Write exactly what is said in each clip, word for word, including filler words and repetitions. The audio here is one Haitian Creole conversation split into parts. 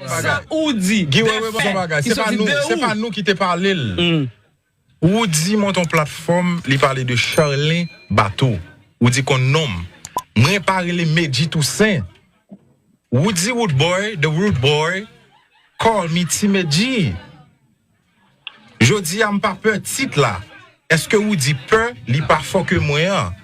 Sa ou di de fè, ki soti de ou. Se pa nou ki te pale l. Roody monte yon platfòm, li pale de Charlin Bato. Roody konn non m. Mwen pa rele Medjy Toussaint. Roody Roodboy, the Roodboy, call me Ti Medjy. Jodi a, m pa pè tit la. Èske Roody pè li pa fò ke mwen an?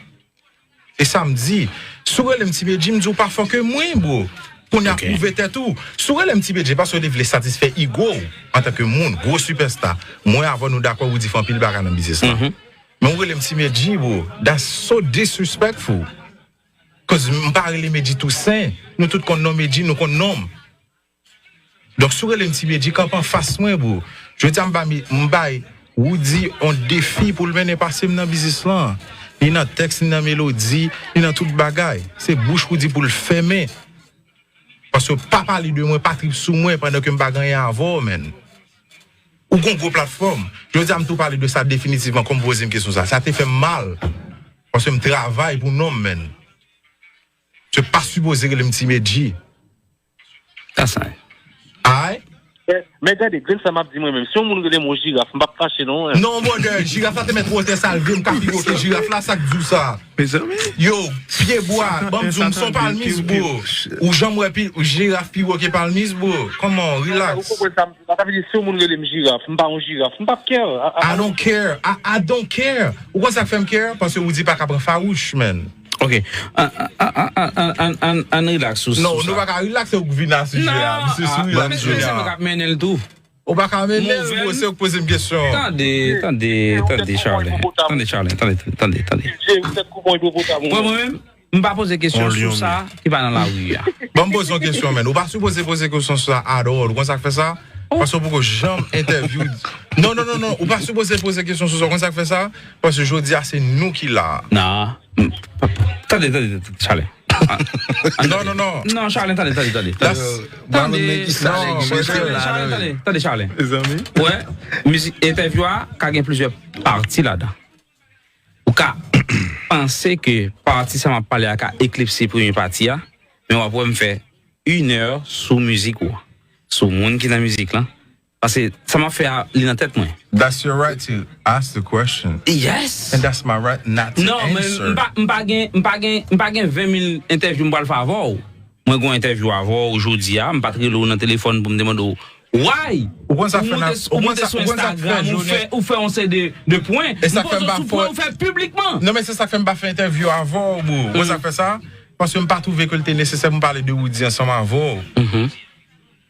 E sa m di, si w rele m Ti Medjy, m di w pa fò ke mwen, bro. Kounye a, pwouve tèt ou. Si w rele m Ti Medjy, paske w te vle satisfè ego w antanke moun, gwo sipèsta. Mwen avè w, nou dakò, Roody fè anpil bagay nan biznis la. Men w rele m Ti Medjy, bro. That's so disrespectful. 'Cause m pa rele Medjy Toussaint. Nou tout konn non Medjy, nou konn non m. Donk, si w rele m Ti Medjy, kanpe anfas mwen, bro. Jodi a, m ba mi, m bay Roody yon defi pou l mennen pase m nan biznis lan. Li nan tèks, li nan melodi, li nan tout bagay. Se bouch Roody pou l fèmen. Paske pa pale de mwen, pa trip sou mwen pandan ke m pa gen anyen avè w, man. Ou gon gwo platfòm. Jodi a, m tou pale de sa definitivman, kòm poze m kesyon sa. Sa te fè m mal. Paske m travay pou non m, man. Se pa sipoze rele m Ti Medjy. That's nice. Ay? Men gade, grenn sa m ap di mwen menm. Si yon moun rele m yon jiraf, m p ap fache non. Non, brother, jiraf la te mèt wotè sa l vle, m ka pi wo ke jiraf la, sa k di w sa? Mezanmi. Yo, pyebwa, ban m di w, m se yon palmis, bro. Ou janm wè pi, jiraf pi wo ke palmis, bro? Come on, relax. Ou konprann sa m di la? Sa vle di, si yon moun rele m jiraf, m pa yon jiraf, m p ap care. I, I, I don't care. I, I don't care. Ou konn sa k fè m care? Paske Roody pa ka pran fawouch, man. Ok. An, an, an, an, an, an, an, ann relax sou, sou sa. Non, nou pa ka relax, se ou k vin a sijè a. Non, misye sou relax jodi a. Mwen k ap mennen l tou. Ou pa ka mennen l, bro, se ou k poze m kesyon. Tande, tande, tande, Charlin. Tande, Charlin, tande, tande, tande. Mwen, mwen menm, m pa poze kesyon sou sa ki pa nan lari a. Bon, m poze yon kesyon, man. Ou pa sipoze poze kesyon sou sa at all. Ou konn sa k fè sa? Paske w poko janm entèvyou. Non, non, non, non. Ou pa sipoze poze kesyon sou sa. Ou konn sa k fè sa? Paske jodi a, se nou ki la. Non. Tande, tande, tande, Charlin. Non, non, non. Non, Charlin, tande, tande, tande. Tande, Charlin, tande, tande, Charlin. Ou wè, mizik, entèvyou a ka gen plizyè pati ladan. Ou ka panse ke pati sa m ap pale a ka eklipse premye pati a, men w ap wè m fè inè sou mizik ou a, sou moun ki nan mizik lan. Paske sa m ap fè a, li nan tèt mwen. That's your right to ask the question. Yes. And that's my right not to answer. Non, men m pa, m pa gen, m pa gen, m pa gen ven mil entèvyou m pral fè avè w. Mwen gen yon entèvyou avè w jodi a, m pa t rele w nan telefòn pou m te mande w why. Ou konn sa k fè, ou konn sa, ou konn sa k fè, ou fè yon seri de, de pwen. E sa k fè m pa fè, ou fè piblikman. Non, men se sa k fè m pa fè entèvyou avè w, bro. Ou konn sa k fè sa? Paske m pa twouve ke l te nesesè pou m pale de Roody ansanm avè w.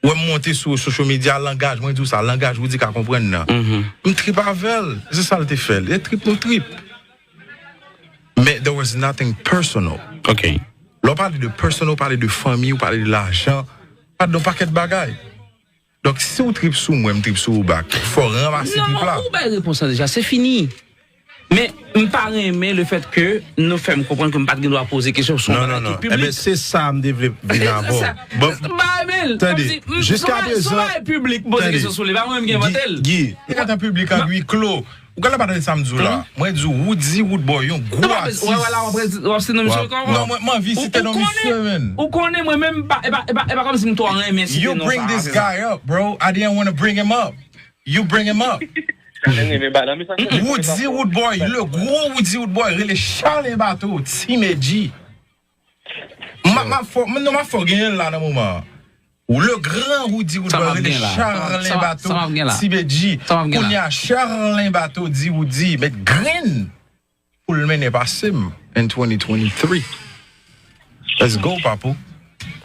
Wè m monte sou social media, langaj, mwen di w sa, langaj Roody ka konprann nan. M trip avè l, se sa l te fè l. E trip nou trip. Men there was nothing personal. Ok. Lè w pale de personal, w pale de fanmi, w pale de lajan, w pale de yon pakèt bagay. Donk, si w trip sou mwen, m trip sou ou back, fò w ranmase trip la. Non, ou bay repons lan deja, se fini. Men, m pa renmen le fait que nou fè m konprann ke m pa t gen dwa poze kesyon sou yon bagay ki piblik. Non, non, non. Enben, se sa m te vle vin avè w. Bon, tande, jiska prezan, tande. Guy, Guy. Ou ka tan piblik an huis clos. Ou ka pa tande sa m di w la. Mwen di w, Roody Roodboy, yon gwo atis. W ap site non misye ankò? Non, mwen, m anvi site non misye, man. Ou konnen mwen menm, e pa, e pa, e pa, e pa kòmsi m twò renmen site non sa. You bring this guy up, bro. I didn't wanna bring him up. You bring him up. Roody Roodboy, le gros Roody Roodboy, rele Charlin Bato, Ti Medjy. M ap, m ap fè w, non, m ap fè w genyen l la nan moman an. Ou le gran Roody Roodboy, rele Charlin Bato, Ti Medjy. Kounye a, Charlin Bato di Roody, met grenn pou l mennen pase m in twenty twenty-three. Let's go, papou.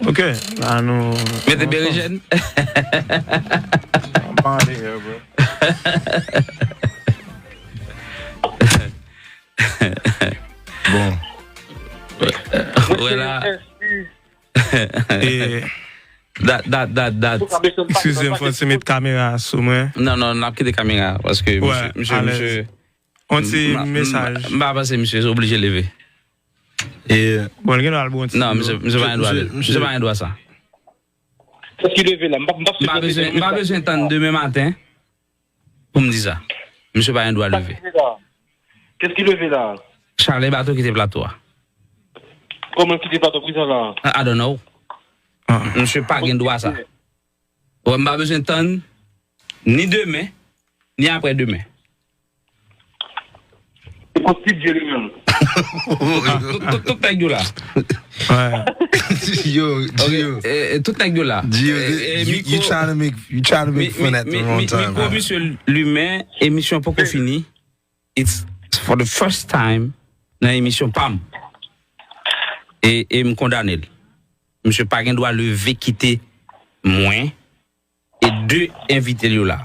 Ok, la nou. Mete berejèn. Pale, bro. Bon. Wè la. E dat, dat, dat, dat. Eskize m, fò n se met kamera sou mwen. Non, non, n ap kite kamera, paske misye, misye, misye. On ti mesaj. M pa panse misye oblije leve. E bon, l gen dwa al bon ti. Non, misye, misye pa gen dwa, misye pa gen dwa sa. Kèski leve la? M pa, m pa bezwen, m pa bezwen tann demen maten pou m di sa. Misye pa gen dwa leve. Kèski leve la? Charlin Bato kite plato a. Kòman kite plato? Poukisa la? I don't know. Misye pa gen dwa sa. Wè, m pa bezwen tann ni demen, ni aprè demen. Se pou Steve Dieu li menm. Tout, tout, tout nèg yo la. Ouais. Yo, Gio, Eh, eh, tout nèg yo la. Gio, Eh, eh, you, you Miko- trying to make you trying to make Mi- fun mi- at the mi- wrong mi- time. Miko, misye, limen, emisyon poko fini. It's for the first time nan emisyon pa m. E, e m kondane l. Misye pa gen dwa leve kite mwen e de envite l yo la.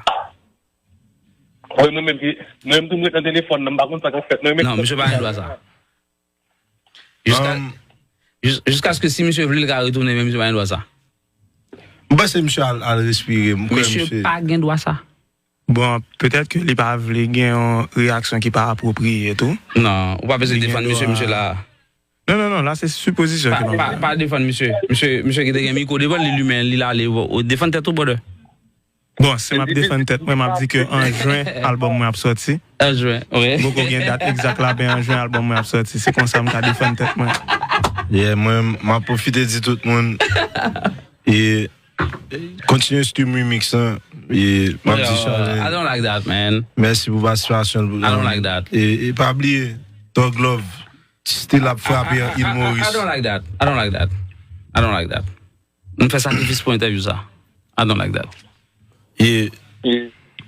Mwen menm, mwen menm tou mwen ret nan telefòn nan, m pa konn sa k ap fèt. Mwen menm Non, misye pa gen dwa sa. Jiska, Um, jis- jiskaske si misye vle, l ka retounen, men misye pa gen dwa sa. M panse misye al, al respire. M kwè Misye misye. Pa gen dwa sa. Bon, petèt ke li pa vle gen yon reyaksyon ki pa apwopriye tou. Non, ou pa bezwen Li gen defann misye, dwa- misye la. Non, non, non, la se sipozition Pa, ke m pa, ap fè. Pa defann misye. Misye, misye ki te gen mikwo devan li, li men li la, li, ou defann tèt ou, brother. Bon, si m ap defann tèt mwen, m ap di ke an jen, albòm mwen ap sòti. An jen, wi. M poko gen dat egzak la, men an jen, albòm mwen ap sòti. Se konsa m ka defann tèt mwen. Yeah, mwen, m ap pwofite di tout moun. E kontinye stream remix lan. E m ap di Yo, I Charlene, don't like that, man. mèsi pou patisipasyon l. I don't like that. E, e pa bliye, Thug Love still ap frape an Il I, I, I Maurice. Don't like that. I don't like that. I don't like that. M fè sakrifis pou entèvyou sa. I don't like that. E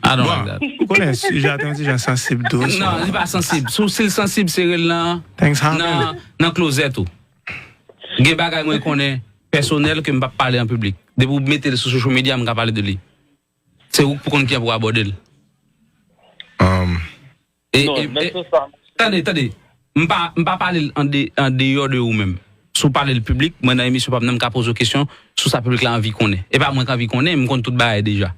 I don't like that. Ou konnen sijè a te yon ti jan sansib tou. Non, li pa sansib. Si, si l sansib, sere l nan, Things happen. Nan, nan klozèt ou. Gen bagay mwen konnen pèsonèl ke m p ap pale an piblik. Depi w mete l sou social media, m ka pale de li. Se ou k pou konn kijan pou w abòde l. um, E, Non, e, nan e, sans sa. Tande, tande. M pa, m pa pale l an de, an deyò de ou menm. Si w pale l piblik, mwen nan emisyon pa m nan, m ka poze w kesyon sou sa piblik la anvi konnen. E pa mwen k anvi konnen, m konn tout bagay deja.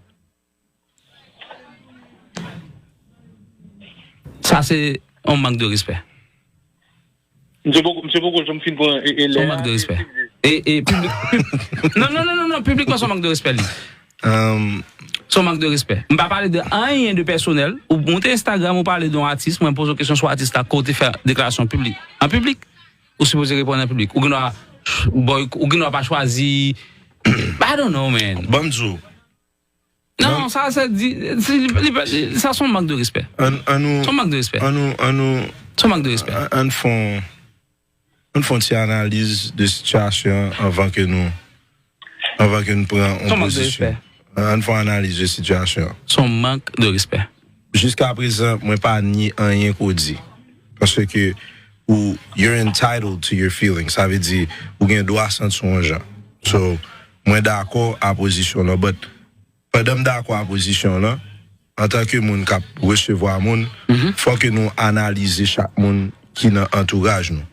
Sa se yon mank de respè. Misye poko, misye poko janm fin pran e, e Se yon mank de respè. E, e piblik, pib-, non, non, non, non, non, piblikman se yon mank de respè li. um, Se yon mank de respè. M pa pale de anyen de pèsonèl. Ou monte Instagram, ou pale de yon atis, mwen poze w kesyon sou atis la, kote fè deklarasyon piblik. An piblik, ou sipoze reponn an piblik. Ou gen dwa, boy, ou gen dwa pa chwazi. I don't know, man. Ban m di w, Non, sa se di, se, li, li, li, sa se yon mank de respè. An, an nou, Se yon mank de respè. An nou, an nou, Se yon mank de respè. An, an fon, an fon ti analiz de sitiyasyon an anvan ke nou, anvan ke nou pran Se yon yon mank de pozisyon. Respè. An fon analiz de sitiyasyon an. Se yon mank de respè. Jiska prezan, mwen pa nye anyen ke w di. Paske ou, you're entitled to your feelings. Sa vle di, ou gen dwa santi w yon jan. So, mwen dakò a pozisyon lan, but pandan m dakò a pozisyon lan, antanke moun k ap resevwa moun, fò ke nou analize chak moun ki nan antouraj nou.